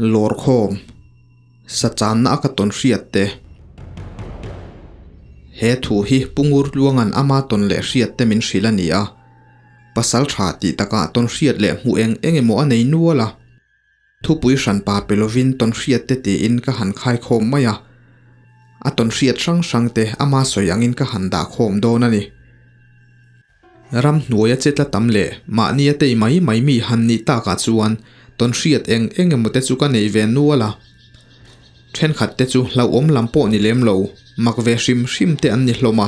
Lawrkhawm, Sachanna a ka tawn hriat te. He thu hi Pu Ngurtluanga'n ama tawn leh hriat te min hrilh a ni a. Pasal tha tih takah tawn hriat leh hmuh eng eng emaw a nei nual a. Thupui hranpa pe lovin tawn hriat te tiin ka han khaikhawm mai a. A tawn hriat hrang hrang te ama sawi angin ka han dah khawm dawn a ni. Ramhnuaia che tla tam leh mahnia tei mai mai mi han nih takah chuan tawnhriat eng eng emaw te chu ka nei ve nual a. Thenkhat te chu hlauhawm lam pawh ni lem lo, mak ve hrim hrim te an ni hlawm a.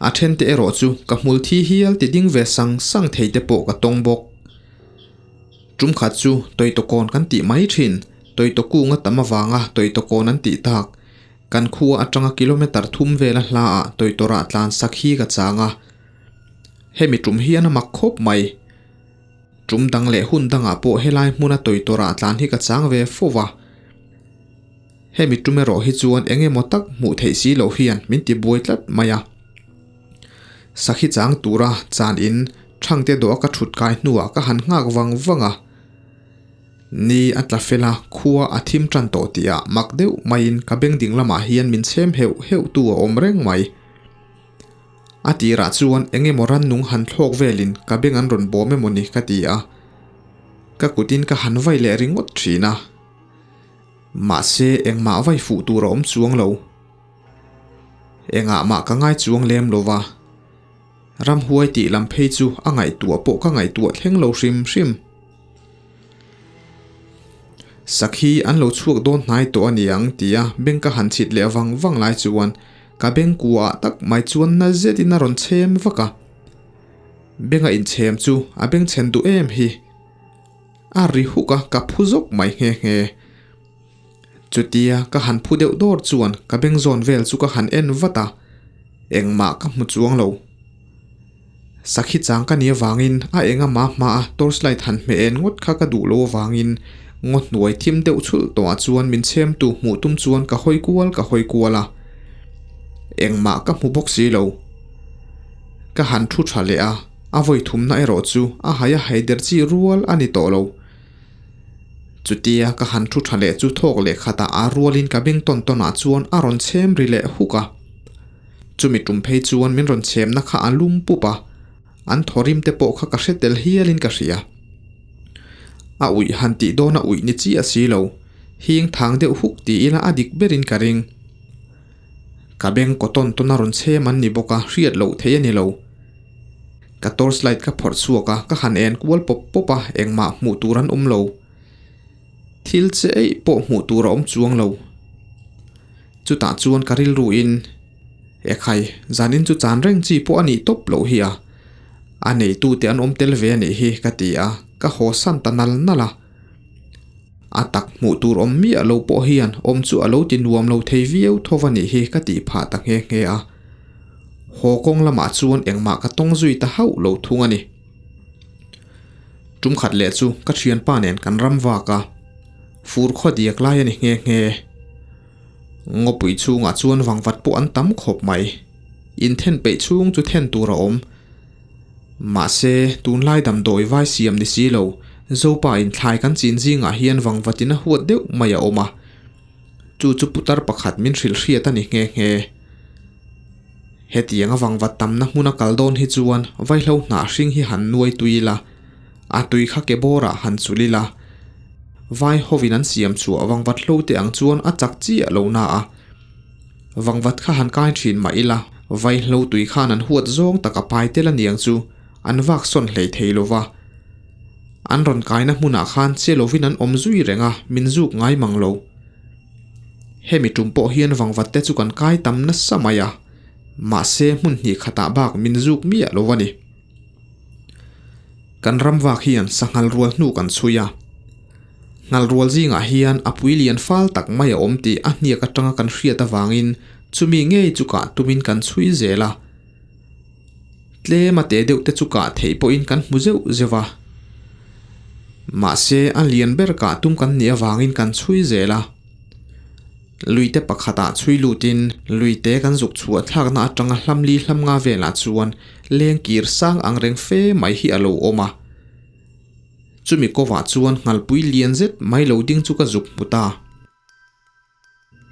A then te erawh chu ka hmul thi hial ti ding ve sang sang thei te pawh ka tawng bawk. Tum khat chu Tawitawkawn kan tih mai thin, Tawitawkunga tam avanga Tawitawkawn an tih tak. Kan khua atanga kilometre thum vela hla ah Tawitawrah tlan sak hi ka chang a. Hemi tum hian a mak khawp mai. Tum dang leh hun dangah pawh helai hmuna Tawitawrah tlan hi ka chang ve fo va. Hemi tum erawh hi chuan eng emaw tak hmuh theih si loh hian min ti buai tlat mai a. Sakhi chang tura chan in Thangte dawh a ka thut kai hnuah ka han nghak vang vang a. Ni a tla fel a, khua a thim tan tawh tih ah mak deuh maiin ka beng ding lamah hian min chhem heuh heuh tu a awm reng mai. A tirah chuan eng emaw rannung han thlawk velin ka beng an rawn bawm emaw ni ka ti a, ka kutin ka han vai leh ringawt thin a. Mahse engmah vai fuh tur a awm chuang lo. Engah mah ka ngai chuang lem lo va. Ramhuai tih lam phei chu a ngaihtuah pawh ka ngaihtuah thleng lo hrim hrim. Sakhi an lo chhuak dawn hnai tawh a niang tia beng ka han chhit leh vang vang lai chuan ka beng kuah tak mai chuan na zetin a rawn chhem vak a. Benga inchhem chu a beng chhen duh em hi. A ri huk a ka phu zawk mai nghe nghe. Chutia ka han phu deuh dawr chuan ka beng zawn vel chu ka han en vat a, engmah ka hmu chuang lo. Sakhi chang ka nih avangin a enga ma hmaa torchlight han hmeh en ngawt kha ka duh lo avangin ngaw hnuai thim deuh chhulh tawhah chuan min chhemtu hmuh tum chuan ka hawi kual ka hawi kual a, engmah ka hmu bawk si lo. Ka han thu tha leh a, a vawi thumna erawh chu a hai a hai der chi rual a ni tawh lo. Chutia ka han thu tha leh chu thawk leh khatah a rualin ka beng tawn tawnah chuan a rawn chhem ri leh huk a. Chumi tum phei chuan min rawn chhemna kha a lum pup a, an thawrim te pawh kha ka hre tel hialin ka hria. A uih han tih dawn a uih ni chiah si lo, hing thang deuh huk ti ila a dik berin ka ring. Ka beng kaw tawn tawn a rawn chhem an ni bawk a, hriat loh theih a ni lo. Ka torchlight ka phawrh chhuak a, ka han en kual pawp pawp a, engmah hmuh tur an awm lo. Thil che eih pawh hmuh tur a awm chuang lo. Chutah chuan ka rilru in, Ekhai, zanin chu chan reng chi pawh a nih tawp loh hi a. A neitute an awm tel ve a nih hi ka ti a, ka haw san ta nal nal a. A tak hmuh tur awm miah lo pawh hian awm chu a lo ti nuam lo thei viau tho va nih hi ka tih phah ta nghe nghe a. Haw kawng lamah chuan engmah ka tawng zui ta hauh lo thung a ni. Tum khat leh chu ka thianpa nen kan ram vak a, fur khaw diak lai a ni nghe nghe. Ngawpui chhungah chuan vangvat pawh an tam khawp mai. Inthen peih chhung chu then tur a awm. Mahse, tunlai damdawi vai siam ni si lo, Zopa in thlai kan chin zingah hian vangvatin a huat deuh mai a awm a. Chu chu putar pakhat min hrilh hriat a ni nghe nghe. Hetiang a vangvat tamna hmuna kal dawn hi chuan vaihlo hnah hring hi han nuai tui ila, a tui kha ke bawrah han chul ila, vai hovin an siam chhuah vangvat hlo te ang chuan a chak chiah lo na a. Vangvat kha han kai thin mah ila, vaihlo tui khan an huat zawng tak a pai tel aniang chu an vak sawn hlei thei lo va. An rawn kaina hmunah khan che lovin an awm zui reng a, min zuk ngai mang lo. Hemi tum pawh hian vangvat te chu kan kai tam nasa mai a, mahse hmun hnih khatah bak min zuk miah lo a ni. Kan ram vak hian sanghal rual hnu kan chhui a, nghal rual zingah hian a pui lian fal tak mai a awm tih a hniak atanga kan hriat avangin chumi ngei chu kah tumin kan chhui zel a. Tlem a teh deuh te chu kah theih pawhin kan hmu zeuh zeuh a. Mahse a lian ber kah tum kan nih avangin kan chhui zel a. Luite pakhatah chhui lutin luite kan zuk chhuah thlakna atanga hlamli hlam nga velah chuan leng kir sang ang reng fe mai hi a lo awm a. Chumi kovah chuan nghalpui lian zet mai lo ding chu ka zuk hmu ta.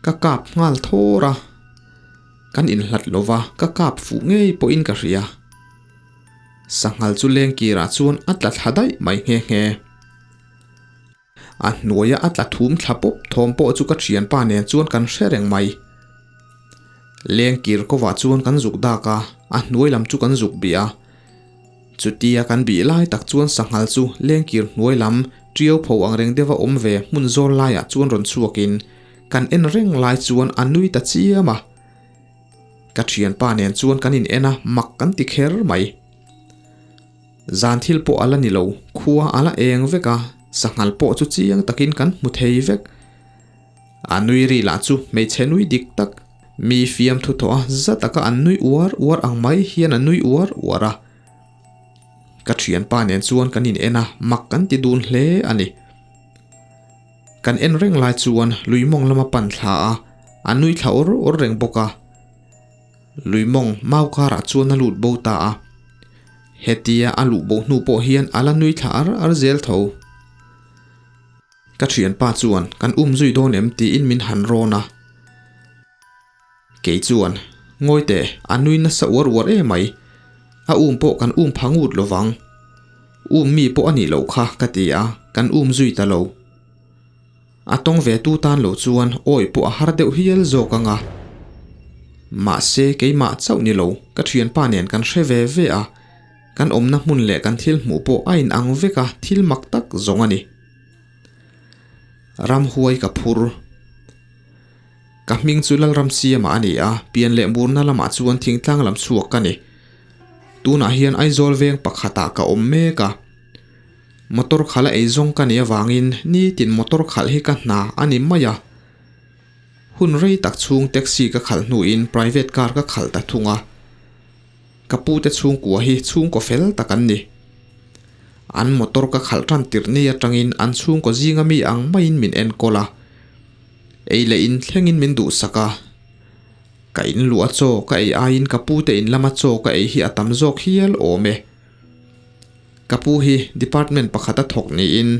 Ka kap nghal thawr a, kan inhlat lo va, ka kap fuh ngei pawhin ka hria. Sanghal chu lengkirah chuan a tla thla daih mai nghe nghe. A hnuaia a tla thum thla pawp thawm pawh chu ka thianpa nen chuan kan hre reng mai. Lengkir kovah chuan kan zuk dak a, a hnuai lam chu kan zuk bih a. Chutia kan bih lai tak chuan sanghal chu lengkir hnuai lam ṭiau pho ang reng deuha awm ve hmun zawl laiah chuan rawn chhuakin kan en reng lai chuan a nui ta chiam a. Ka thianpa nen chuan kan in en a, mak kan ti kher mai. Zan thil pawh a la ni lo, khua a la eng vek a, sanghal pawh chu chiang takin kan hmu thei vek. A nui ri lah chu hmeichhe nui dik tak, mi fiamthu thaw a za taka an nui uar uar ang mai hian a nui uar uar a. Ka thianpa nen chuan kan in en a, mak kan ti dun hle a ni. Kan en reng lai chuan lui mawng lama pan thla a, a nui thla awr awr reng bawk a. Lui mawng mau karah chuan a lut bo ta a. Hetia a luh bo hnu pawh hian a la nui thla ar ar zel tho. Ka thianpa chuan kan um zui dawn em tiin min han rawn a. Kei chuan, Ngawi teh, a nui nasa uar uar emai. A um pawh kan um pha ngut lovang. Um mi pawh a nih loh kha ka ti a, kan um zui ta lo. A tawng ve tu tan lo chuan awi pawh a har deuh hial zawk ang a. Mahse keimah chauh ni lo, ka thianpa nen kan hre ve ve a. Kan awmna hmun leh kan thil hmuh pawh a inang vek a, thil mak tak zawng a ni. Ramhuai ka phur. Ka hming chu Lalramsiama a ni a, pian leh murna lamah chuan thingtlang lam chhuak ka ni. Tunah hian Aizawl veng pakhatah ka awm mek a. Motor khalh a eizawng ka nih avangin nitin motor khalh hi ka hna a ni mai a. Hun rei tak chhung taxi ka khalh hnuin private car ka khalh ta thung a. Ka pute chhungkua hi chhungkaw fel tak an ni. An motor ka khalh tan tirh ni atangin an chhungkaw zinga mi ang maiin min enkawl a. Ei leh in thlengin min duhsak a. Ka in luh a chaw ka ei aiin ka pute in lama chaw ka ei hi a tam zawk hial awm e. Ka pu hi department pakhat a thawk niin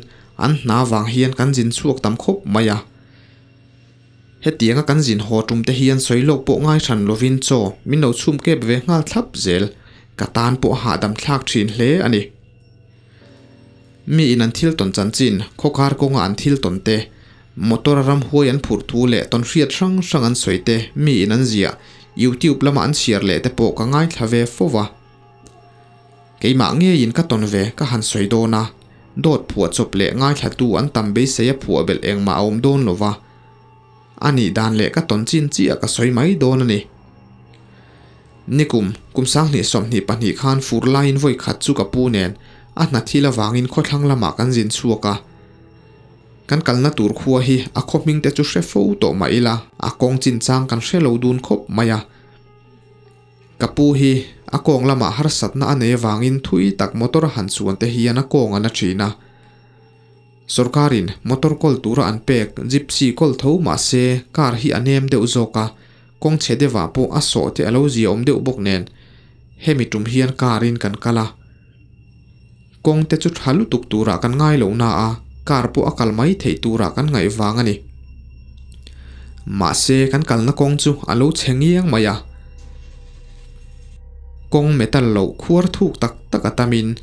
an hna vang hian kan zin chhuak tam khawp mai a. Hetianga kan zin haw tum te hian sawi lawk pawh ngai hran lovin chaw min lo chhum kep ve nghal thlap zel, ka tan pawh a hahdam thlak thin hle a ni. Mi in an thil tawn chanchin, khawkar kawnga an thil tawn te, motor a ramhuai an phurh thu leh tawn hriat hrang hrang an sawi te mi in an ziah, YouTube lama an chhiar leh te pawh ka ngaithla ve fo va. Keimah ngeiin ka tawn ve ka han sawi dawn a, dawt phuah chawp leh ngaithlatu an tam beisei a phuah belh engmah a awm dawn lo va. A nih dan leh ka tawn chin chiah ka sawi mai dawn a ni. Nikum, kum 2022 khan fur laiin vawi khat chu ka pu nen a hna thil avangin khawthlang lamah kan zin chhuak a. Kan kalna tur khua hi a khaw hming te chu hre fo tawh mah ila a kawng chin chang kan hre lo dun khawp mai a. Ka pu hi a kawng lamah harsatna a nei avangin thui tak motor a han chuan te hian a kawng a na thin a. Sorkarin motor kawl tura an pek gypsy kawl tho mah se car hi a nem deuh zawk a, kawng chhe deuhah pawh a sawh te a lo zia awm deuh bawk nen hemi tum hian car in kan kal a. Kawng te chu tha lutuk turah kan ngai lo na a, car pawh a kal mai theih turah kan ngaih vang a ni. Mahse kan kalna kawng chu a lo chhe ngiang mai a. Kawng metal loh khuar thuk tak tak a tamin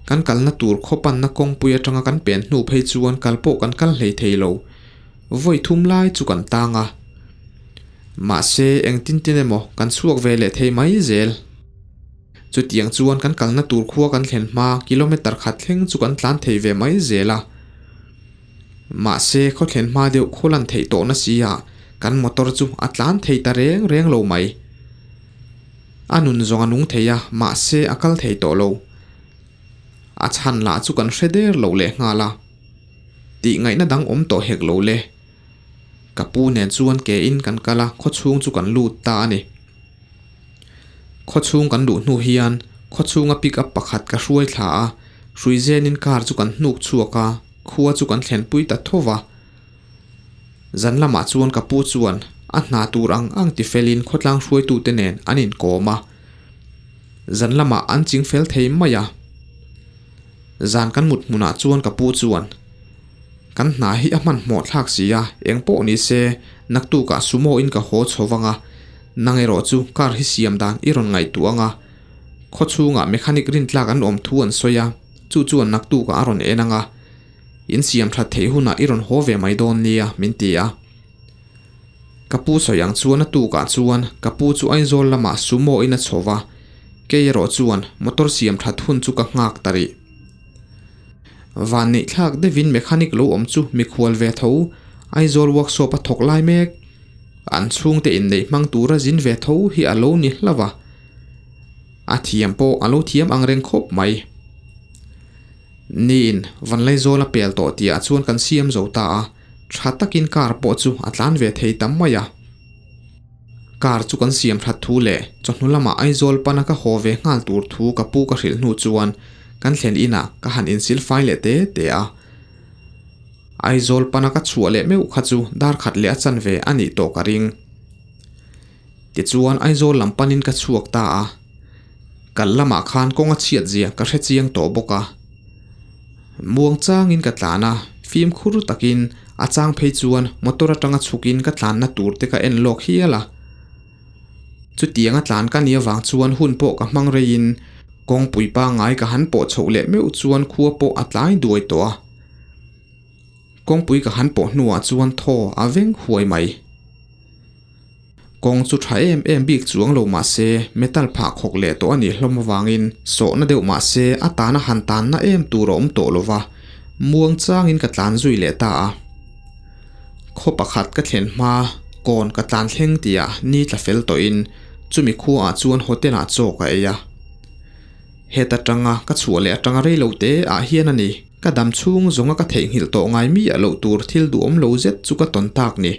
kan kalna tur khaw panna kawngpui atanga kan pen hnu phei chuan kal pawh kan kal hlei thei lo. Vawi thum lai chu kan tang a. Mahse engtin tin emaw kan chhuak ve leh thei mai zel. Chutiang chuan kan kalna tur khua kan thlen hma kilometer khat thleng chu kan tlan thei ve mai zel a. Mahse khaw thlen hma deuh khaw lan theih tawh na si ah kan motor chu a tlan thei ta reng reng lo mai. A nun zawng a nung thei a, mahse a kal thei tawh lo. A chhan lah chu kan hre der lo leh nghal a. Tih ngaihna dang awm tawh hek lo le. Ka pu nen chuan ke in kan kal a, khaw chhung chu kan lut ta a ni. Khaw chhung kan luh hnu hian khaw chhunga pick up pakhat ka hruai thla a, hrui zenin car chu kan hnuk chhuak a, khua chu kan thlenpui ta tho va. Zan lamah chuan ka pu chuan a hna tur ang ang ti felin khawtlang hruaitute nen an inkawm a, zan lamah an ching fel thei mai a. Zan kan mut hmunah chuan ka pu chuan, Kan hna hi a hmanhmawh thlak si a, eng pawh ni se, naktukah sumo in ka haw chho vang a, nang erawh chu car hi siam dan i rawn ngaihtuah ang a. Khaw chhungah mechanic rintlak an awm thu an sawi a, chu chuan naktukah a rawn en ang a. In siam that theih hunah i rawn haw ve mai dawn nia, min ti a. Ka pu sawi ang chuan a tukah chuan ka pu chu Aizawl lamah sumo in a chho va, kei erawh chuan motor siam that hun chu ka nghak ta rih. Vanneih thlak deuhin mechanic lo awm chu mikhual ve tho, Aizawl workshop a thawk lai mek. An chhungte inneih hmang tura zin ve tho hi a lo ni hlauh a, a thiam pawh a lo thiam ang reng khawp mai. Niin Vanlaizawl a pel tawh tihah chuan kan siam zo ta a. Tha takin car pawh chu a tlan ve thei tam mai a. Car chu kan siam that thu leh chawhnu lamah Aizawl pana ka haw ve nghal tur thu ka pu ka hrilh hnu chuan kan thlen inah ka han insil fai leh te te a. Aizawl pana ka chhuah leh meuh kha chu dar khat leh a chanve a nih tawh ka ring. Tichuan Aizawl lam panin ka chhuak ta a. Kal lamah khan kawng a chhiat zia ka hre chiang tawh bawk a. Muang changin ka tlan a, fimkhur takin a chang phei chuan motor atanga chhukin ka tlanna tur te ka en lawk hial a. Chutiang a tlan ka nih avang chuan hun pawh ka hmang reiin kawngpui pangngai ka han pawh chhoh leh meuh chuan khua pawh a tlai duai tawh a. Kawngpui ka han pawh hnuah chuan thaw a veng huai mai. Kawng chu tha em em bik chuang lo mah se metal phah khawk leh tawh a nih hlawm avangin sawhna deuh mah se a tana han tanna em tur a awm tawh lo va, muang changin ka tlan zui leh ta a. Khaw pakhat ka thlen hma kawn ka tlan thleng tihah ni tla fel tawhin chumi khuaah chuan hotel ah chaw ka ei a. Heta tanga ka chhuah leh atanga rei lo te ah hian a ni. Ka dam chhung zawnga ka theihnghilh tawh ngai miah loh tur thil duhawm lo zet chu ka tawn tak ni.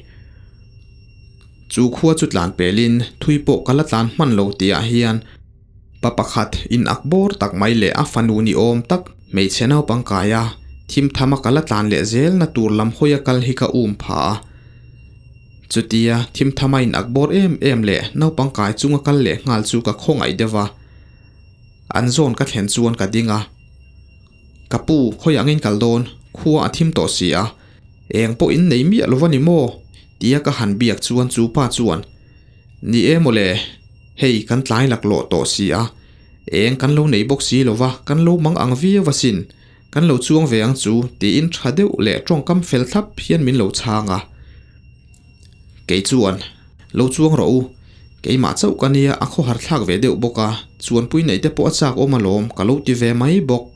Chu khua chu tlan pelin thui pawh ka la tlan hman lo tihah hian pa pakhat in ak bawr tak mai leh a fanu ni awm tak hmeichhe naupang kaia thim thama ka la tlan leh zelna tur lam hawia kal hi ka um pha a. Chutia thim thama in ak bawr em em leh naupang kai chunga kal leh nghal chu ka khawngaih deuh va. An zawn ka thlen chuan ka ding a. Ka pu, khawi angin kal dawn, khua a thim tawh si a, eng pawh in nei miah lo va ni maw? tia ka han biak chuan chu pa chuan, Ni e mawle, hei kan tlai laklawh tawh si a, eng kan lo nei bawk si lo va, kan lo mang ang viau asin, kan lo chuang ve ang chu tiin tha deuh leh tawngkam fel thlap hian min lo chhang a. Kei chuan, Lo chuang rawh u, keimah chauh ka nia a khawhar thlak ve deuh bawk a, chuanpui neih te pawh a chak awm alawm ka lo ti ve mai bawk.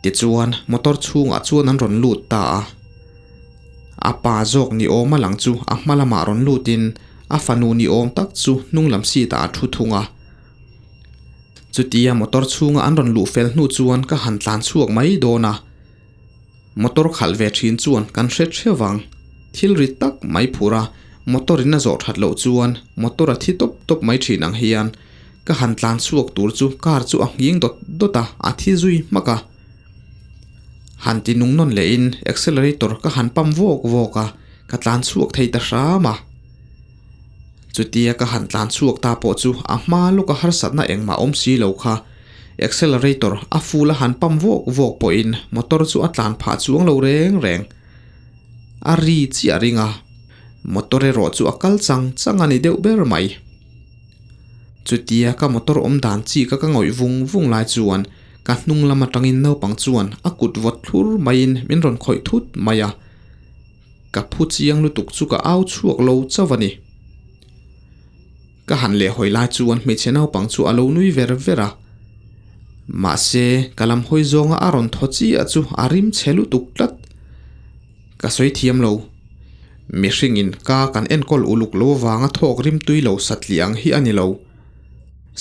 Tichuan, motor chhungah chuan an rawn lut ta a. A pa zawk ni awm a lang chu a hma lamah rawn lutin a fanu ni awm tak chu hnung lam seat ah a thu thung a. Chutia motor chhunga an rawn luh fel hnu chuan ka han tlan chhuak mai dawn a. Motor khalh ve thin chuan kan hre theuh ang. Thil ri tak mai phur a, motor in a zawh that loh chuan motor a thi tawp tawp mai thin ang hian ka han tlan chhuak tur chu car chu a nghing dawt dawt a, a thi zui hmak a. Han ti nung nawn leh in accelerator ka han pump vawk vawk a, ka tlan chhuak thei ta hram a. Chutia ka han tlan chhuak ta pawh chu a hma lawka harsatna engmah awm si lo kha. Accelerator a full a han pump vawk vawk pawhin motor chu a tlan phah chuang lo reng reng. A ri chiah ring a, motor erawh chu a kal chang chang a ni deuh ber mai. Chutia ka motor awm dan chi ka ka ngawih vung vung lai chuan ka hnung lam atangin naupang chuan a kut vawt thlur maiin min rawn khawih thut mai a. Ka phu chiang lutuk chu ka au chhuak lo chauh a ni. Ka han leh hawi lai chuan hmeichhe naupang chu a lo nui ver ver a. Mahse, ka lam hawi zawnga a rawn thaw chiah chu a rim chhe lutuk tlat. Ka sawi thiam lo. Mihringin ka kan enkawl uluk lo avanga thawk rim tui lo satliah ang hi a ni lo.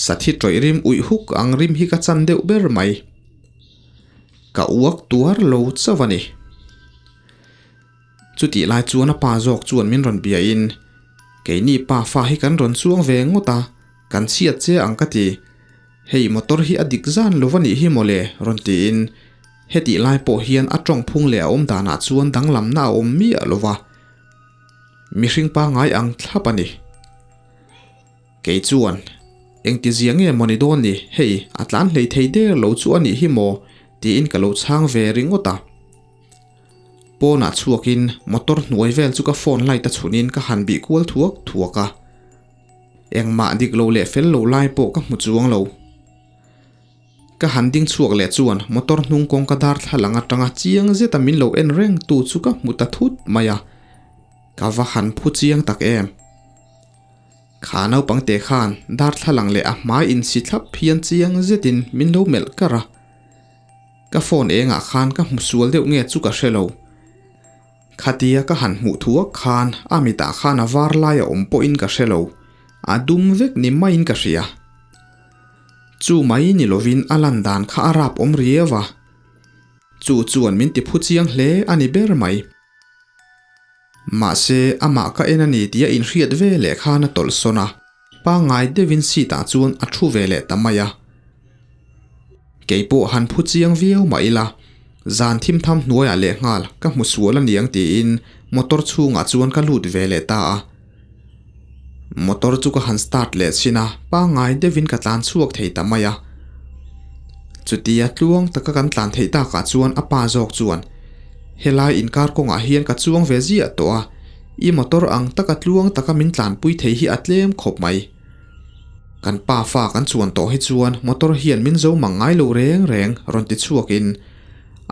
Sathi tawih rim uih huk ang rim hi ka chan deuh ber mai. Ka uak tuar lo chauh a ni. Chutih lai chuan a pa zawk chuan min rawn biain, Keini pa fa hi kan rawn chuang ve ngawt a, kan chhiat che ang ka ti. Hei motor hi a dik zan lo va nih hi mawle rawn tiin hetih lai pawh hian a tawng phung leh a awm danah chuan danglamna a awm miah lo va, mihring pangngai ang thlap a ni. Kei chuan. Engtizia nge maw ni dawn ni, hei a tlan hlei thei der lo chu a nih hi maw tiin ka lo chhang ve ringawt a. Pawnah chhuakin motor hnuai vel chu ka phone light a chhunin ka han bih kual thuak thuak a. Engmah dik lo leh fel lo lai pawh ka hmu chuang lo. Ka han ding chhuak leh chuan motor hnung kawngka darthlalang atanga chiang zeta min lo en reng tu chu ka hmu ta thut mai a, ka va han phu chiang tak em. Kha naupang te khan darthlalang leh a hmai insi thlap hian chiang zetin min lo melh kar a. Ka phone engah khan ka hmu sual deuh nge chu ka hre lo. Khatia ka han hmuh thuak khan a mitah khan a var lai a awm pawhin ka hre lo, a dum vek ni maiin ka hria. Chu mai ni lovin a lan dan kha a rap awm riau a, chu chuan min ti phu chiang hle a ni ber mai. Mahse, amah ka en a ni tih a inhriat ve leh khan a tawlh sawn a, pangngai deuhin seat ah chuan a thu ve leh ta mai a. Kei pawh han phu chiang viau mah ila, zan thim tham hnuaiah lehnghal ka hmu sual a niang tiin motor chhungah chuan ka lut ve leh ta a. Motor chu ka han start leh chhin a, pangngai deuhin ka tlan chhuak thei ta mai a. Chutia tluang taka kan tlan theih takah chuan a pa zawk chuan, Helai inkar kawngah hian ka chuang ve ziah tawh a, i motor ang taka tluang taka min tlanpui thei hi a tlem khawp mai. Kan pa fa kan chuan tawh hi chuan motor hian min zo mang ngai lo reng reng rawn ti chhuakin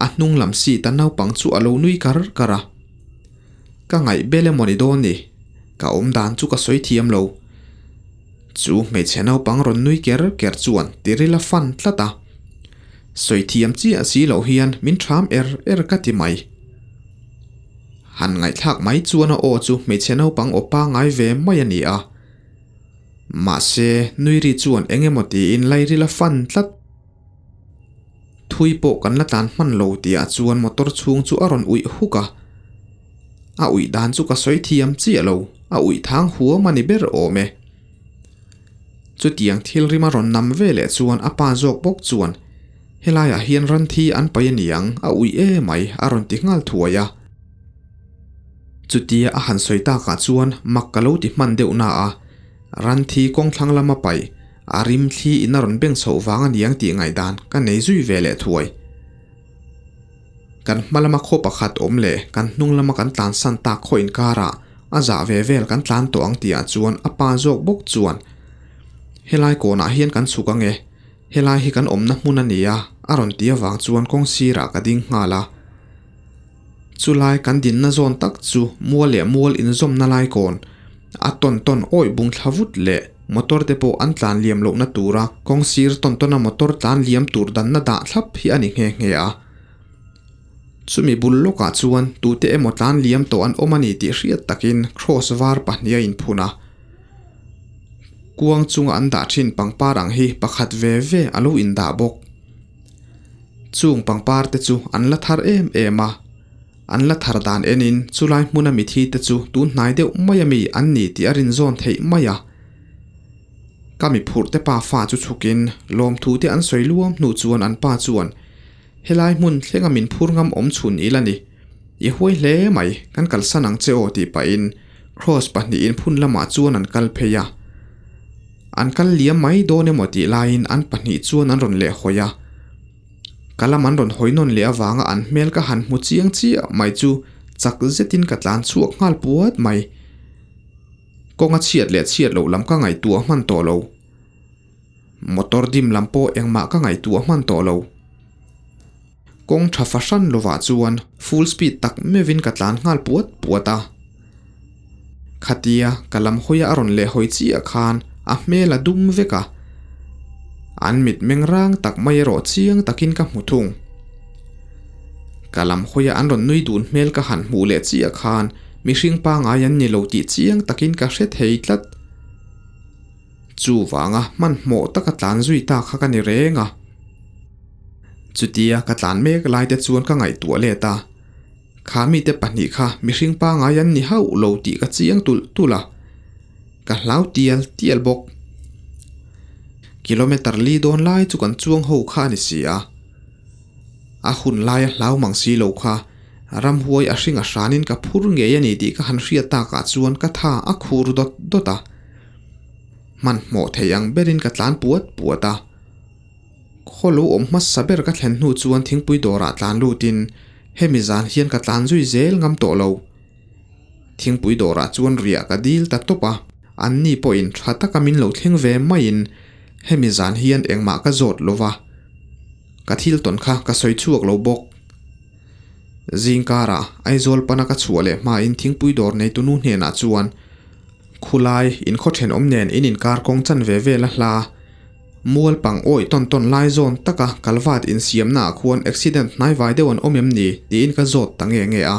a hnung lam seat a naupang chu a lo nui kar kar a. Ka ngaih bel emaw ni dawn ni? Ka awm dan chu ka sawi thiam lo. Chu hmeichhe naupang rawn nui ker ker chuan tiril a fan tlat a. Sawi thiam chiah si loh hian min ṭham er er ka ti mai. Han ngaihthlak mai chuan a aw chu hmeichhe naupang aw pangngai ve mai a ni a. Mahse, nui ri chuan eng emaw tiin lairil a fan tlat. Thui pawh kan la tlan hman lo tihah chuan motor chhung chu a rawn uih huk a, a uih dan chu ka sawi thiam chiah lo, a uih thang huam a ni ber awm e. Chutiang thil rim a rawn nam ve leh chuan a pa zawk bawk chuan helaiah hian ran thi an pai a ni ang, a uih emai a rawn ti nghal thuai a. Chutia a han sawi takah chuan mak ka lo ti hman deuh na a, ran thi kawng thlang lama paih A rim thli in a rawn beng chhoh vang a niang tih ngaihdan ka nei zui ve leh thuai. Kan hma lama khaw pakhat awm leh kan hnung lama kan tlansan tak khaw inkarah a zah ve vel kan tlan tawh ang tihah chuan a pa zawk bawk chuan Helai kawnah hian kan chhuk ange, helai hi kan awmna hmun a nia a rawn ti avang chuan kawng sirah ka ding nghal a. Chulai kan dinna zawn tak chu mual leh mual inzawmna lai kawn a tawn tawn awih bung thla vut leh motor te pawh an tlan liam lohna tura kawng sir tawn tawna motor tlan liam tur danna dah thlap hi a ni nghe nghe a. Chumi bul lawkah chuan tute emaw tlan liam tawh an awm a ni tih hriat takin cross var pahnih a inphun a. Kuang chunga an dah thin pangpar ang hi pakhat ve ve a lo indah bawk. Chung pangpar te chu an la thar em em a, an la thar dan enin chulai hmuna mithi te chu tun hnai deuh mai ami an ni tih a rinzawn theih mai a. Ka mi phurh te pa fa chu chhukin lawmthu te an sawi luam hnu chuan an pa chuan helai hmun thlenga min phur ngam awm chhun ila ni. I huai hle mai, kan kalsan ang che aw tih pahin Cross pahnihin phun lamah chuan an kal phei a. An kal liam mai dawn emaw tih laiin an pahnih chuan an rawn leh hawi a. Ka lam an rawn hawi nawn leh avanga an hmel ka han hmu chiang chiah mai chu chak zetin ka tlan chhuak nghal puat mai. Kawnga chhiat leh chhiat loh lam ka ngaihtuah hman tawh lo. Motor dim lam pawh engmah ka ngaihtuah hman tawh lo. Kawng tha fahran lovah chuan full speed tak meuhin ka tlan nghal puat puat a. Khatia ka lam hawia a rawn leh hawi chiah khan a hmel a dum vek a. An mit meng rang tak mai erawh chiang takin ka hmu thung. Ka lam hawia an rawn nui dun hmel ka han hmuh leh chiah khan mihring pangai an ni lo tih chiang takin ka hre thei tlat. Chuvanga hmanhmawh taka tlan zui ta kha ka ni reng a. Chutia ka tlan mek lai te chuan ka ngaihtuah let a, kha mite pahnih kha mihring pangai an ni hauh lo tih ka chiang tulh tulh a, ka hlau tial tial bawk. Kilometer li dawn lai chu kan chuang ho kha a ni si a, a hun laia hlau mang si lo kha ramhuai a hring a hranin ka phur ngei a ni tih ka han hriat takah chuan ka tha a khur dawt dawt a. Hmanhmawh thei ang berin ka tlan puat puat a. Khaw lo awm hmasa ber ka thlen hnu chuan thingpui dawrah tlan lutin hemi zan hian ka tlan zui zel ngam tawh lo. Thingpui dawrah chuan riah ka dil ta tawp a, anni pawhin tha taka min lo thleng ve maiin hemi zan hian engmah ka zawt lo va, ka thil tawn kha ka sawi chhuak lo bawk. Zingkarah Aizawl pana ka chhuah leh hmain thingpui dawr neitu nu hnenah chuan Khulai inkhaw thenawm nen in inkar kawng chan ve vel a hla. Mual pang awih tawn tawn lai zawn taka kalvat insiamna ah khuan accident hnaivai deuh an awm em ni tiin ka zawt ta nge nge a.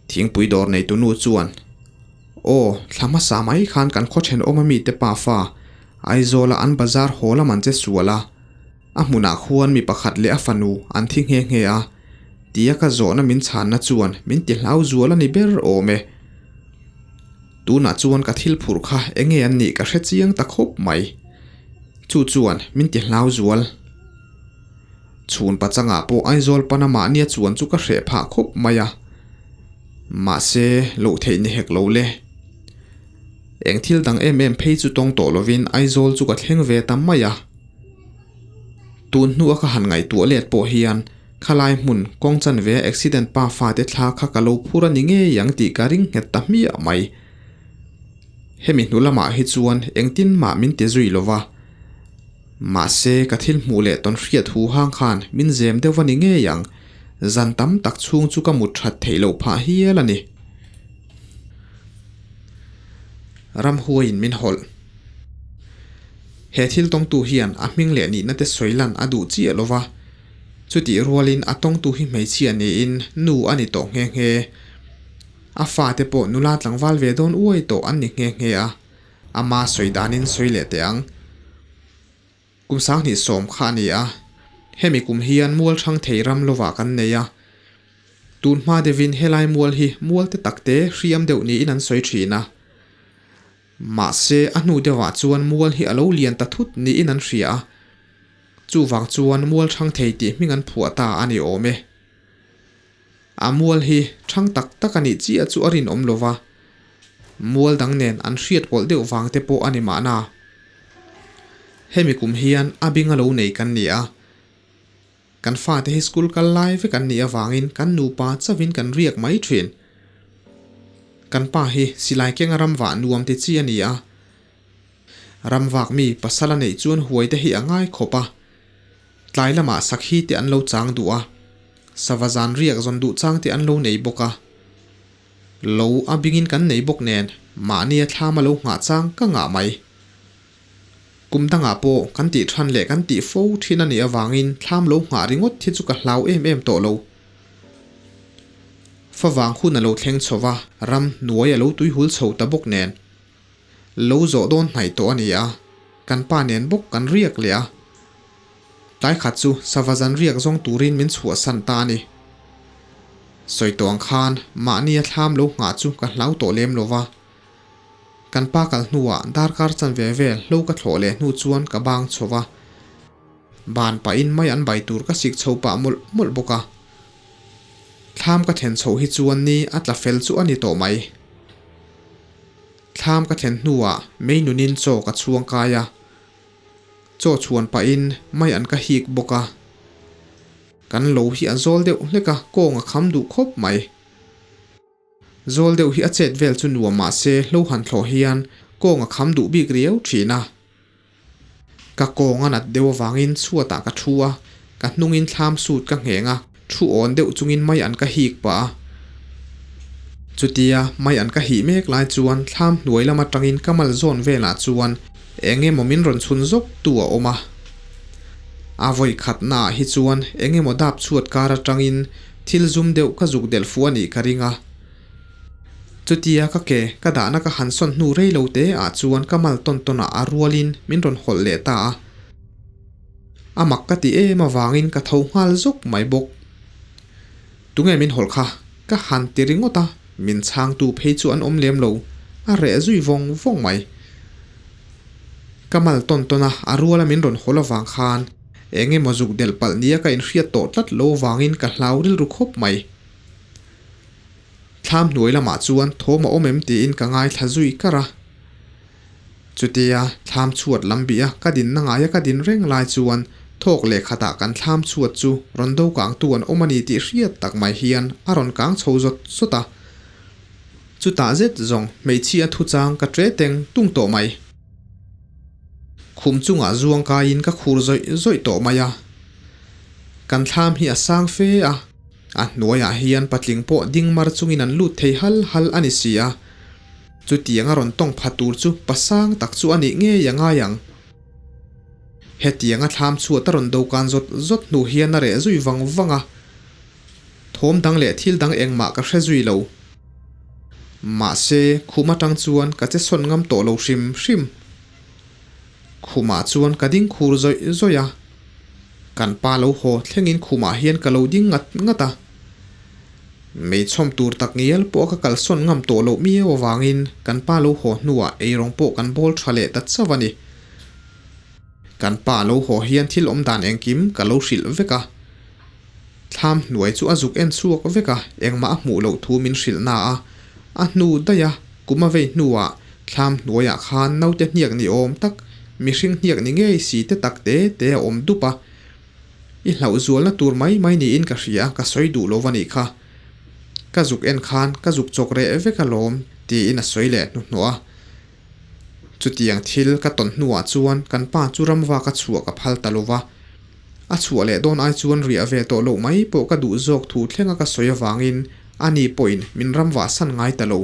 Thingpui dawr neitu nu chuan, Aw, thla hmasa mai khan kan khaw thenawm ami te pafa Aizawla an bazar haw lam an che sual a, a hmunah khuan mi pakhat leh a fanu an thi nghe nghe a, tia ka zawhna min chhanna chuan min ti hlau zual a ni ber awm e. Tunah chuan ka thil phurh kha enge an nih ka hre chiang ta khawp mai. Chu chuan min ti hlau zual. Chhun pachangah pawh Aizawl pana mahnia chuan chu ka hreh phah khawp mai a. Mahse, loh theih ni hek lo le. Eng thil dang em em phei chu tawng tawh lovin Aizawl chu ka thleng ve ta mai a. Tun hnua ka han ngaihtuah let pawh hian khalai hmun kawng chanve a accident pa fate thla kha ka lo phur a ni ngei ang tih ka ring nghet ta hmiah mai. Hemi hnu lamah hi chuan engtin mah min ti zui lo va. Mahse ka thil hmuh leh tawn hriat hu hang khan min zem deuh a ni ngei ang, zan tam tak chhung chu ka mut that theih loh phah hial a ni. Ramhuaiin min hawlh. He thil tawngtu hian a hming leh nihna te sawi lan a duh chiah lo va, chutih rualin a tawngtu hi hmeichhia niin nu a ni tawh nghe nghe. A fate pawh nula tlangval ve dawn uai tawh an ni nghe nghe a, ama sawi danin sawi leh teh ang. Kum 2010 kha a ni a, hemi kum hian mual hrang thei ram lovah kan nei a. Tun hma deuhin helai mual hi mual te takte hriam deuh niin an sawi thin a. Mahse, a hnu deuhah chuan mual hi a lo lian ta thut niin an hria a, chuvang chuan mual hrang thei tih hming an phuah ta a ni awm e. A mual hi hrang tak tak a nih chiah chu a rinawm lo va, mual dang nen an hriat pawlh deuh vang te pawh a ni mahna. Hemi kum hian a bing a lo nei kan ni a, kan fate hi school kal lai vek an nih avangin kan nupa chauhin kan riak mai thin. Kan pa hi silai kenga ram vah nuam ti chi a ni a, ram vak mi pasal a neih chuan huai te hi a ngai khawp a, Tlai lamah sakhi te an lo chang duh a, sava zan riak zawn duh chang te an lo nei bawk a. Lo a bingin kan nei bawk nen mahnia thlam a lo nghah chang ka ngah mai. Kum dangah pawh kan tih than leh kan tih fo thin a nih avangin thlam lo nghah ringawt hi chu ka hlau em em tawh lo. Favang hun a lo thleng chho va, ram hnuai a lo tuihul chho ta bawk nen. Lo zawh dawn hnaih tawh a ni a, kan pa nen bawk kan riak leh a. Tlai khat chu sava zan riak zawng turin min chhuahsan ta a ni. Sawi tawh ang khan mahnia thlam lo nghah chu ka hlau tawh lem lo va. Kan pa kal hnuah darkar chanve vel hlo ka thlawh leh hnu chuan ka bang chho va. Ban pahin mai an bai tur ka sik chho pah mawlh mawlh bawk a. Thlam ka thlen chhoh hi chuan ni a tla fel chu a ni tawh mai. Thlam ka thlen hnuah mei nunin chaw ka chhuang kai a, chaw chhuan pahin mai an ka hik bawk a. Kan lo hi a zawl deuh hlek a, kawng a kham duh khawp mai. Zawl deuh hi a chet vel chu nuam mah se hlo han thlawh hian kawng a kham duh bik riau thin a. Ka kawng a nat deuh avangin chhuatah ka thu a, ka hnungin thlam sut ka ngheng a, thu awn deuh chungin mai an ka hik pah a. Chutia mai an ka hih mek lai chuan thlam hnuai lam atangin ka mal zawn velah chuan eng emaw min rawn chhun zawk tu a awm a. A vawi khatnaah hi chuan eng emaw dap chhuat kar atangin thil zum deuh ka zuk delh fuh a nih ka ring a. Chutia ka ke ka dahna ka han sawn hnu rei lo te ah chuan ka mal tawn tawn ah a rualin min rawn hawlh leh ta a. A mak ka ti em avangin ka tho nghal zawk mai bawk. Tunge min hawlh kha? Ka han ti ringawt a, min chhangtu phei chu an awm lem lo, a reh zui vawng vawng mai. Ka mal tawn tawn a, a ruala min rawn hawlh avang khan eng emaw zuk delh palh nia ka inhriat tawh tlat lo avangin ka hlau rilru khawp mai. Thlam hnuai lamah chuan thawm a awm em tiin ka ngaithla zui kar a. Chutia thlam chhuat lam bih a ka dinna ngaia ka din reng lai chuan thawk leh khatah kan thlam chhuat chu rawn do kangtu an awm a ni tih hriat tak mai hian a rawn kang chho zawt zawt a. Chutah zet zawng hmeichhia thuchang ka tre teng tung tawh mai. Khum chungah zuang kaiin ka khur zawih zawih tawh mai a. Kan thlam hi a sang fe a, a hnuaiah hian patling pawh ding mar chungin an lut thei hal hal a ni si a. Chutiang a rawn tawng pha tur chu pasang tak chu a nih ngei a ngai ang. Hetiang a thlam chhuat a rawn dokan zawt zawt hnu hian a reh zui vang vang a. Thawm dang leh thil dang engmah ka hre zui lo. Mahse, khum atang chuan ka che sawn ngam tawh lo hrim hrim. Khumah chuan ka ding khur zawih zawih a. Kan pa lo haw thlengin khumah hian ka lo ding ngat ngat a. Meichhawm tur tak ngial pawh ka kalsawn ngam tawh loh miau avangin kan pa lo haw hnuah eirawng pawh kan bawl tha leh ta chauh a ni. Kan pa lo haw hian thil awm dan engkim ka lo hrilh vek a. Thlam hnuai chu a zuk en chhuak vek a, engmah a hmuh loh thu min hrilh na a. A hnu daih a, kum a vei hnuah thlam hnuaiah khan naute hniak ni awm tak, mihring hniak ni ngei si te tak te te a awm dup a. I hlauh zualna tur mai mai niin ka hria, ka sawi duh lo va nih kha. Ka zuk en khan ka zuk chawk reh vek alawm, tiin a sawi leh hnuhnawh a. Chutiang thil ka tawn hnuah chuan kan pa chu ramvak a chhuah ka phal ta lo va. A chhuah leh dawn ai chuan riah ve tawh loh mai pawh ka duh zawk thu thlenga ka sawi avangin ani pawhin min ramvah san ngai ta lo.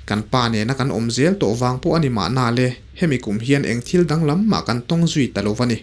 Kan pa nena kan awm zel tawh vang pawh a ni mahna le, hemi kum hian eng thil danglam mah kan tawng zui ta lo va ni.